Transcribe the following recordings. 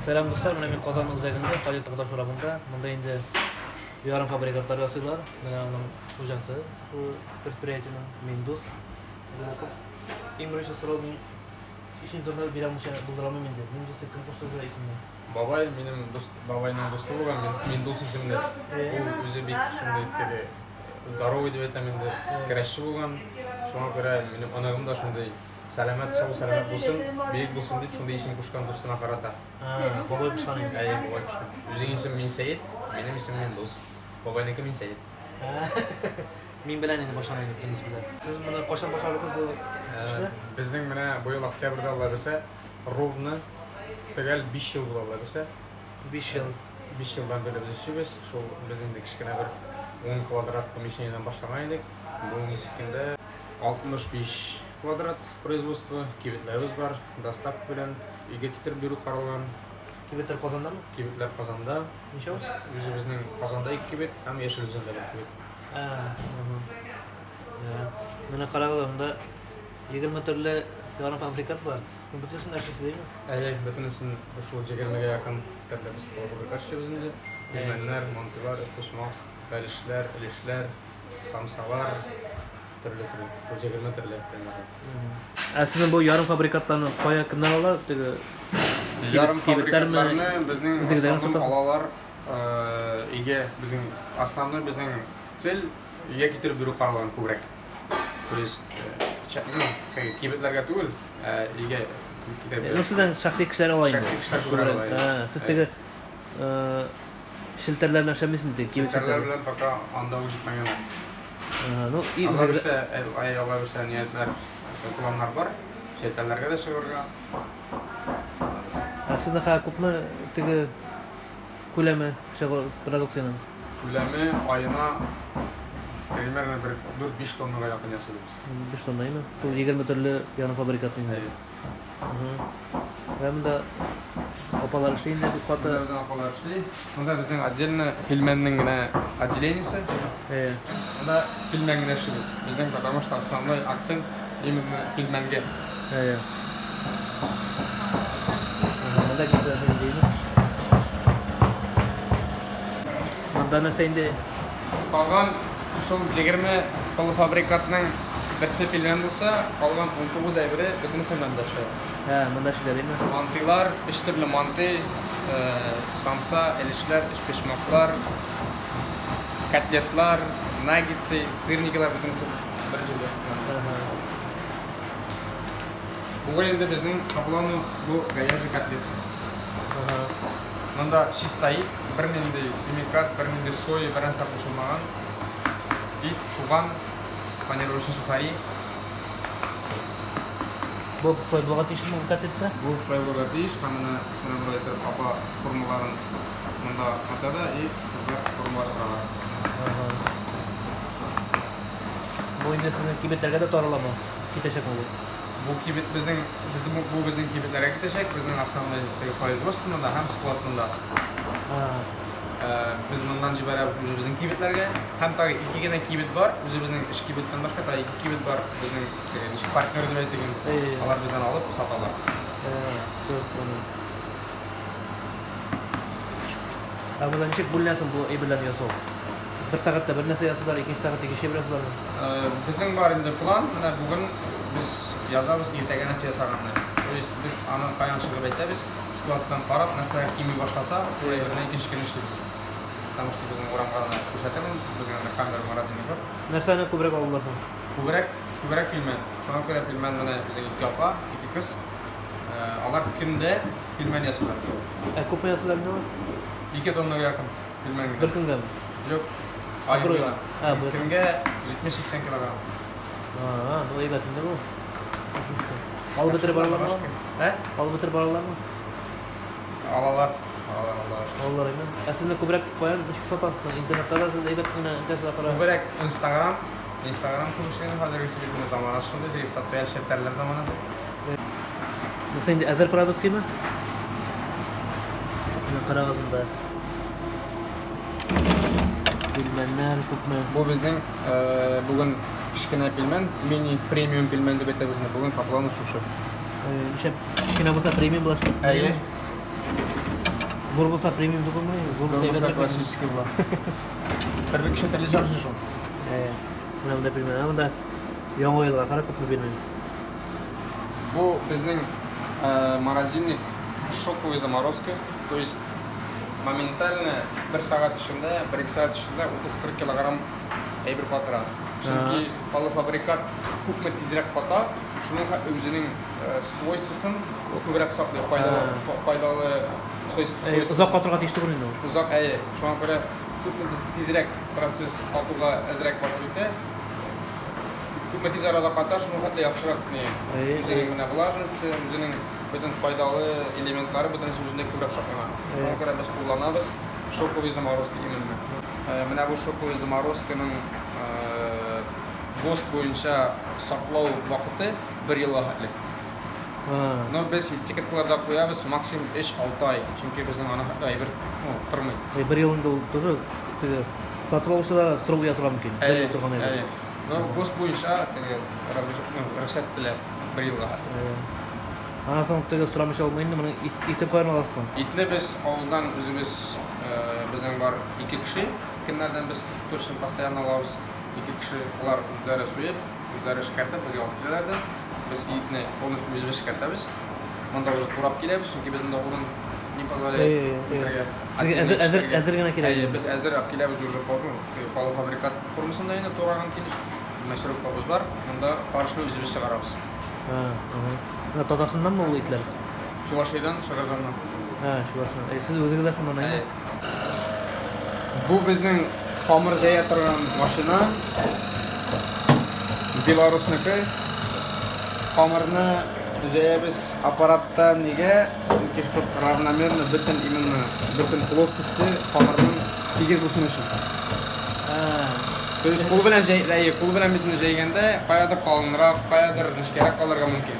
Сәлам, дуслар, менә мин Казанның үзәгендә, Кадир Такташ урамында. Монда инде ярым фабрикатлар ясыйлар. Менә аның хуҗасы бу предприятиенең Миндус. Иң беренче сорау мин исем турында бирә алмыйча булдыра алмыйм инде. Миндус дип кем кушты бу исемне? Бабай минем дус, бабайның дусты булган, Миндус исемле. Ул үзе бик шундый теге здоровый дип әйтәм инде, көрәшче булган. Шуңа күрә минем оныгым да шундый Сәламәт, сау, сәламәт булсын, бөек булсын дип шундый исем кушкан дустына карата. Бабай кушкан инде. Әйе, бабай кушкан. Үзең исем Минсәет, минем исем Миндус. Бабайныкы Минсәет. Мин белән инде башлана инде бөтен сүзләр. Сез моны кайчан башладыгыз бу эшне? Безнең менә быел октябрьдә, Алла бирсә, ровно төгәл 5 ел була, Алла бирсә. 5 ел. 5 елдан бирле без эшлибез. Шул без инде кечкенә бер 10 квадрат помещениедән башлаган идек. Бүгенге көндә 65 квадрат производство, кибетләребез бар, доставка белән өйгә китереп бирү каралган. Кибетләр Казандамы? Кибетләр Казанда. Ничә? Үзебезнең Казанда ике кибет һәм Яшел Үзәндә бер кибет. Менә карагыз, монда 20 төрле ярымфабрикат бар. Бөтенесен эшлисез, димме? Әйе, бөтенесен шул 20-гә якын төрле без полуфабрикат эшлибез инде. Пилмәннәр, мантылар, өчпочмак, бәлешләр, өлешләр, самсалар, төрле-төрле. Бу 20 төрле примерно. Ә сезнең бу ярым фабрикатларны кая кемнәр ала? Теге ярым фабрикатларны безнең основном алалар өйгә, безнең основной безнең цель өйгә китереп бирү каралган күбрәк. То есть кибетләргә түгел, ә өйгә китереп бирү. Ну, сездән шәхси кешеләр ала инде. Шәхси кешеләр күбрәк ала. Сез теге челтәрләр белән эшләмисезме теге кибет челтәрләр белән пока анда ук җитмәгән. Ну, и Алла бирсә, ай, Алла бирсә, ниятләр, планнар бар. Челтәрләргә дә чыгарга. Ә сезнең хәзер күпме теге күләме чыгу продукциянең? Күләме аена примерно бер 4-5 тоннага якын ясыйбыз. 5 тонна, әйме? Бу 20 төрле ярымфабрикат инде. Әйе. Вә монда апалар эшли инде бик каты. Монда безнең апалар эшли. Монда безнең отдельно пельменнең генә отделениесе. Әйе. Монда пельмен генә эшлибез. Безнең потому что основной акцент именно пельменгә. Әйе. Монда китә инде. Монда нәрсә инде? Калган шул 20 полуфабрикатның берсе пельмен булса, калган 19 әйбере бөтенесе монда эшләнә. Ә, монда эшлиләр, әйме? Мантыйлар, өч төрле мантый, самса, элешләр, өчпочмаклар, котлетлар, наггетсы, сырникилар бөтенесе бер җирдә. Бүген инде безнең по плану бу говяжий котлет. Монда чиста ит, бернинди химикат, бернинди соя, бернәрсә кушылмаган. Ит, суган, панировочный сухари. Бу шулай булырга тиешме бу котлетта? Бу шулай булырга тиеш һәм менә менә болай итеп апа формаларын монда ата да и кызлар формалаштыралар. Бу инде сезнең кибетләргә дә тараламы? Китәчәкме бу? Бу кибет безнең, безнең бу безнең кибетләргә китәчәк, безнең основной теге производство монда һәм склад монда. Без моннан җибәрәбез үзебезнең кибетләргә. Һәм тагы ике генә кибет бар, үзебезнең өч кибеттән башка тагы ике кибет бар, безнең теге ничек партнер дип әйтик инде. Алар бездән алып саталар. Ә монда ничек бүленәсең бу әйберләрне ясау? Бер сәгатьтә бер нәрсә ясыйлар, икенче сәгатьтә икенче әйбер ясыйлармы? Безнең бар инде план, менә бүген без язабыз иртәгә нәрсә ясаганны. То есть без аны каян чыгып әйтәбез, складтан карап, нәрсәләр кими башласа, шул әйберне икенче көн эшлибез. Потому что безнең урамга гына күрсәтәмен, безнең анда камера морозильник бар. Нәрсәне күбрәк алдылар соң? Күбрәк, күбрәк пилмән. Шуңа күрә пилмән менә безнең ике апа, ике кыз, алар көндә пилмән ясыйлар. Ә күпме ясыйлар инде алар? Ике тоннага якын. Пилмән генә. Бер көнгәме? Юк. Ай буена. А, бу. Көнгә 70-80 килограмм. А, бу әйбәт инде бу. Алып бетереп баралармы? Ә? Алып бетереп баралармы? Алалар. Алалар, алалар. Алалар инде. Ә сезне күбрәк каян ничек сатасыз? Интернетта да сез әйбәт кенә итәсез ахры. Күбрәк Инстаграм. Инстаграм күп эшләгән хәзерге бит замана шундый, социаль челтәрләр заманасы. Бусы инде әзер продукцияме? Менә карагыз монда. Пилмәннәр күпме? Бу безнең бүген кечкенә пилмән, мини премиум пилмән дип әйтәбез инде. Бүген по плану шушы. Ничә кечкенә булса премиум була шул. Әйе. Зур булса премиум түгелме? Зур булса әйбәтрәк классический була. Төрле кеше төрле чаршы шул. Менә монда пельмень, ә монда яңа елга кара күпме пельмень. Бу безнең морозильник шоковый заморозка, то есть моментально бер сәгать эчендә, бер-ике сәгать эчендә 30-40 килограмм әйбер катыра. Чөнки полуфабрикат күпме тизрәк ката, шуның хәтле үзенең свойствосын күбрәк саклый, файдалы, файдалы свойствосын. Озак катырга тиеш түгел инде ул. Озак, әйе. Шуңа күрә күпме тизрәк процесс катуга әзрәк вакыт үтә, күпме тиз арада ката, шуның хәтле яхшырак ни. Үзенең менә влажности, үзенең бөтен файдалы элементлары бөтенесе үзендә күбрәк саклана. Шуңа күрә без кулланабыз шоковый заморозка именно. Менә бу шоковый заморозканың ГОСТ буенча саклау вакыты бер елга хәтле. Но без этикеткаларда куябыз максимум 3-6 ай, чөнки безнең аны хәтле әйбер ну, тормый. Бер ел инде ул тоже теге сатып алучы да срок уя торган мөмкин. Бер ел торган әйбер. Но ГОСТ буенча теге рөхсәт ителә бер елга. Аннан соң теге сорамыйча булмый инде, моның итен каян аласың? Итне без авылдан үзебез, безнең бар ике кеше, кемнәрдән без точно постоянно алабыз. Ике кеше, алар үзләре суеп, үзләре эшкәртеп безгә алып киләләр дә. Без итне полностью үзебез эшкәртәбез. Монда уже турап киләбез, чөнки безнең дә урын не позволяет итәргә. Әзер, әзер, әзер генә килә. Әйе, без әзер алып киләбез уже полуфабрикат формасында инде тураган килеш. Мясорубкабыз бар, монда фаршны үзебез чыгарабыз. Менә Татарстаннанмы ул итләр? Чувашиядән, Шыгырданнан. Һа, Чувашиядән. Ә сез үзегез дә шуннан, әйе? Бу безнең камыр җәя торган машина. Белорусныкы. Камырны җәябез аппаратта нигә? Чөнки чтоб равномерно бөтен именно бөтен плоскости камырның тигез булсын өчен. То есть кул белән җәй, әйе, кул белән бит җәйгәндә каядыр калынрак, каядыр нечкәрәк калырга мөмкин.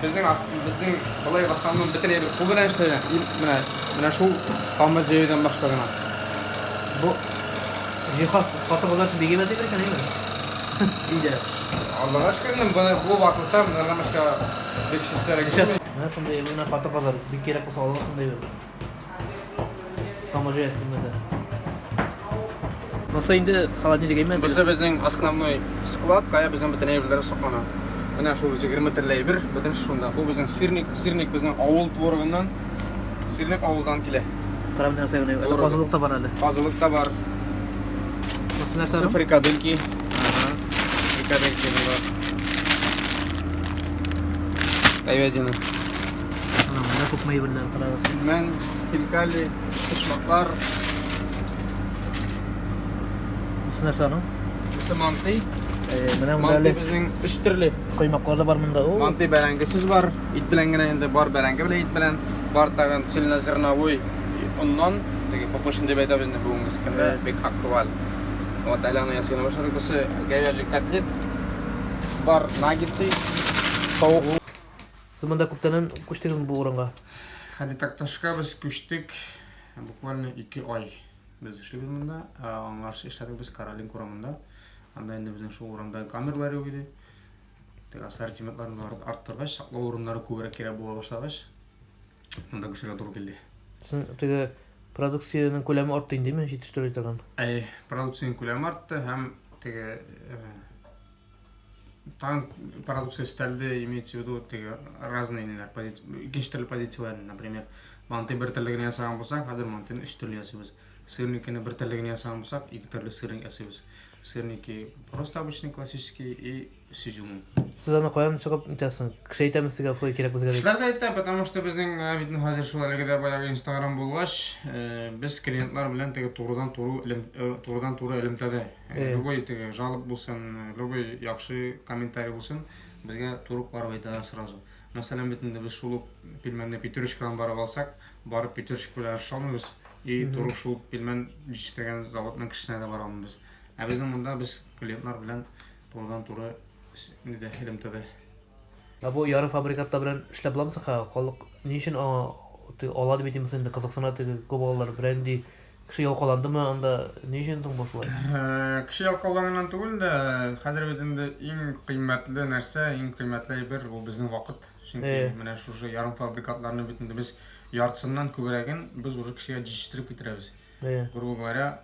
Безнең безнең болай в основном бөтен әйбер кул белән эшләнә. Менә менә шул камыр җәюдән башка гына. Бу җиһаз хатын-кызлар өчен бик әйбәт әйбер икән, әйеме? Өйдә. Аллага шөкер, инде моны бу ватылса, моннан башка бик чистарак килми. Менә шундый әйбер, менә хатын-кызлар бик кирәк булса алыгыз шундый әйбер. Камыр җәясе килмәсә. Монысы инде холодильник әйме? Бусы безнең основной склад, кая безнең бөтен әйберләр саклана. Менә шул 20 төрле әйбер, бөтен шунда. Бу безнең сырник, сырник безнең авыл творогыннан, сырник авылдан килә. Карап нәрсә генә, әле казылык та бар әле. Казылык та бар. Монысы нәрсә? Бусы фрикадельки. Ага. Фрикадельки монда. Говядина. Менә монда күпме әйберләр карагыз. Пилмән, хинкали, почмаклар. Бусы нәрсә аның? Бусы мантый. Менә монда Мантый безнең өч төрле. Коймаклар да бар монда. Мантый бәрәңгесез бар, ит белән генә инде бар бәрәңге белән ит белән. Бар тагын цельнозерновой оннан, теге папышин дип әйтәбез инде бүгенге көндә, бик актуаль. Вот әле аны ясый башладык. Бусы говяжий котлет. Бар наггетсы, тавык. Сез монда күптәннән күчтегезме бу урынга? Хәдитакташка без күчтек буквально 2 ай без эшлибез монда. Аңарчы эшләдек без Каролинка урамында. Анда инде безнең шул урамда камералар юк иде. Теге ассортиментларны арттыргач, саклау урыннары күбрәк кирәк була башлагач, монда күчәргә туры килде. Соң теге продукциянең күләме артты инде, җитештерү торган? Әйе, продукциянең күләме артты һәм теге Тагын продукция өстәлде, имеется в виду теге разные ниләр, икенче төрле позицияләр, например, манты бер төрле генә ясаган булсак, хәзер мантыны өч төрле ясыйбыз. Сырникины бер төрле генә ясаган булсак, ике төрле сырник ясыйбыз. Сырники просто обычный классический и с изюмом. Сез аны каян чыгып нитәсең? Кеше әйтәме сезгә шулай кирәк безгә дип? Кешеләр дә әйтә, потому что безнең бит хәзер шул әлеге дә баягы Инстаграм булгач, без клиентлар белән теге турыдан-туры турыдан-туры элемтәдә. Любой теге жалоб булсын, любой яхшы комментарий булсын, безгә туры барып әйтәләр сразу. Мәсәлән, бит инде без шул ук пельменне Петрушкадан барып алсак, барып Петрушка белән ярыша алмыйбыз. И туры шул пельмен җитештергән заводның кешесенә дә бара алмыйбыз. Ә безнең монда без клиентлар белән турыдан-туры нидә элемтәдә. Ә бу ярым фабрикатлар белән эшләп буламы соң? Халык ни өчен аңа ала дип әйтимме инде, кызыксына теге күп алалар, берәр Кеше ялкауландымы анда? Ни өчен соң бу шулай? Кеше ялкауланганнан түгел дә, хәзер бит инде иң кыйммәтле нәрсә, иң кыйммәтле әйбер ул безнең вакыт. Чөнки менә шушы ярымфабрикатларны бит инде без яртысыннан күбрәген без уже кешегә җитештереп китерәбез. Әйе. Грубо говоря,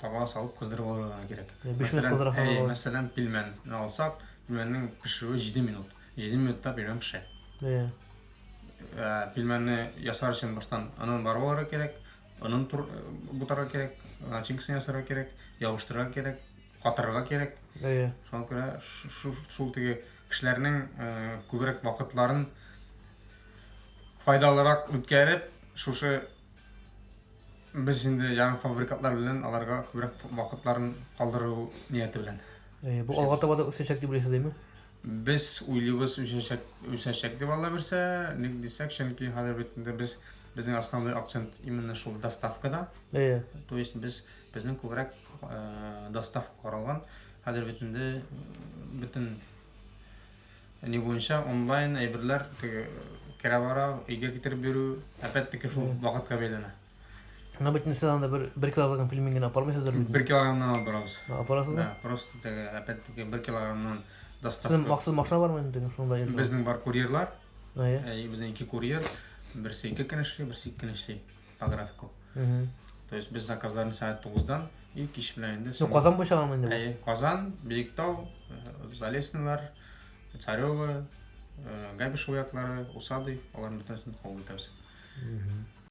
табага салып кыздырып алырга гына кирәк. Ә, 5 минут Мәсәлән, кыздырасың әй, алай. мәсәлән, пилмәнне алсак, пилмәннең пешерүе 7 минут. 7 минутта пилмән пешә. Әйе. Пилмәнне ясар өчен баштан онын барып алырга кирәк, онын бутарга кирәк, начинкасын ясарга кирәк, ябыштырырга кирәк, катырырга кирәк. Әйе. Шуңа күрә шул теге кешеләрнең күбрәк вакытларын файдалырак үткәреп, шушы без инде ярымфабрикатлар белән аларга күбрәк вакытларын калдыру нияте белән. Әйе, бу алга таба да үсәчәк дип уйлыйсыз, әйме? Без уйлыйбыз, үсәчәк, үсәчәк дип Алла бирсә, ник дисәк, чөнки хәзер бит инде без безнең основной акцент именно шул доставкада. Әйе. То есть без безнең күбрәк доставка каралган. Хәзер бит инде бөтен ни буенча онлайн әйберләр теге керә бара, өйгә китереп бирү, опять-таки шул вакытка бәйләнә. Но бит сез анда бер бер килограмм пельмень генә апармыйсыздыр бит. 1 килограммнан алып барабыз. Апарасызмы? Да, просто теге опять-таки 1 килограммнан Сезнең доставка. махсус машина бармы инде шунда йөртә? Безнең бар курьерлар. Әйе. Безнең ике курьер, берсе 2 көн эшли, берсе 2 көн эшли по графику. То есть без заказларны сәгать 9-дан и кич белән инде. Ну, Казан буенча гынамы инде бу? Әйе, Казан, Биектау, Залесныйлар, Царево, Габишево яклары, Усады, аларның бөтенесен кабул итәбез.